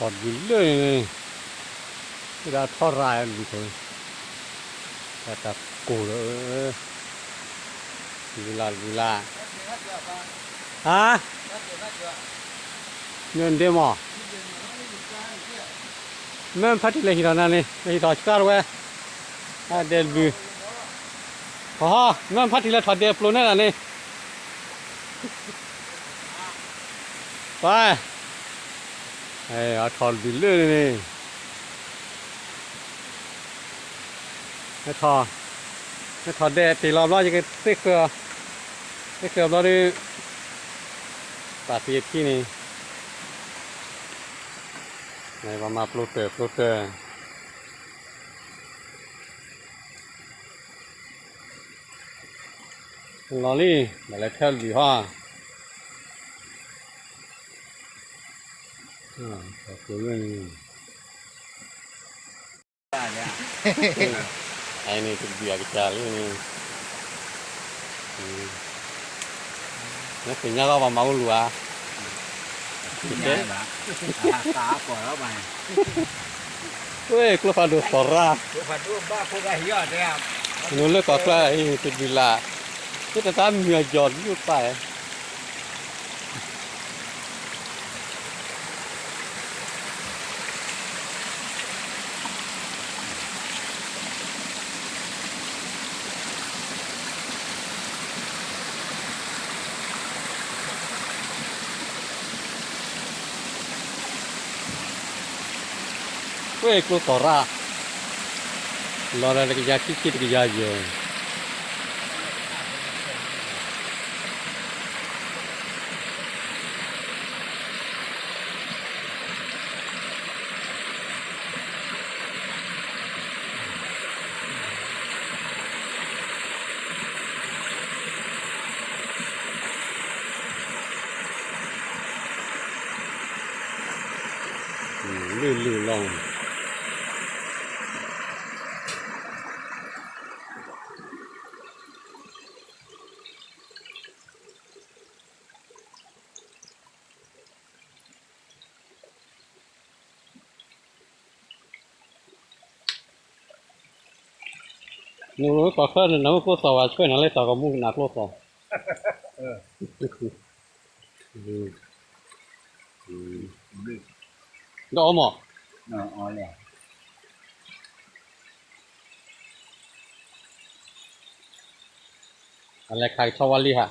ထီၣ်တဘျုးလၢန့ၣ်, ဝဲဒၣ်ထီၣ်ရၤတဘျုး, တၢ်ကိၢ်ဒီး, တဘျုးလၢ်တဘျုးလၢ်, ဟါ, မ့ၢ်ဒ့မး, မ့ၢ်ဖါတံၢ်လဲၤဟံးထီၣ်နၤန့ၣ် လဲၤဟံးထီၣ်ဆှါတဝဲ, ဒဲတဘျုး, ဟီ, မ့ၢ်ဖါတံၢ်လဲၤထီၣ်ဒဲပျိၤနဲဒၣ်န့ၣ် ပှၤ, အထီၣ်တဘျုးလၢန့ၣ်, ထီၣ်, ထီၣ်ဒဲတ့ၢ်လီၤဘျီ ယကသ့ဃၢၤ, သ့ဃၢၤဘျီဒီး, ပာ်သံအထံန့ၣ်, ပှၤမၤပျိတၢၢ်ပျိတၢၢ် လီၤလံ, ဘၣ်လဲၤထဲလွံၢ်ဟီ, အန့ၣ်တဘံၣ်အကစၢ်လံန့ၣ်, နသ့ၣ်ညါကီးပှၤမၤအိၣ်လူၤဧါ, ဝဲကျိဖးဒိၣ်သီၣ်ရၣ်, နလၢကီၢ်ကျါအံၤတဘျုးလၢ်, မ့ၢ်တၢ်တၢ်မုာ်အယီၢ်တဘျုးပၢ် ဝဲကျိသီၣ်ရၣ်, လီၤဒီးတကယၤခံဆံတကယၤယဲၢ် လုၢ်လုၢ်လီၤ နကီၢ်ချၢန့ၣ် နမ့ၢ်ကျိသီၣ်ဝဲ ဆှၢနၤလၢသီၣ်ကမူၣ်နၤကျိသီၣ်, ဒီးအီမး, အလဲၤခးကဆီဝါလံဟး,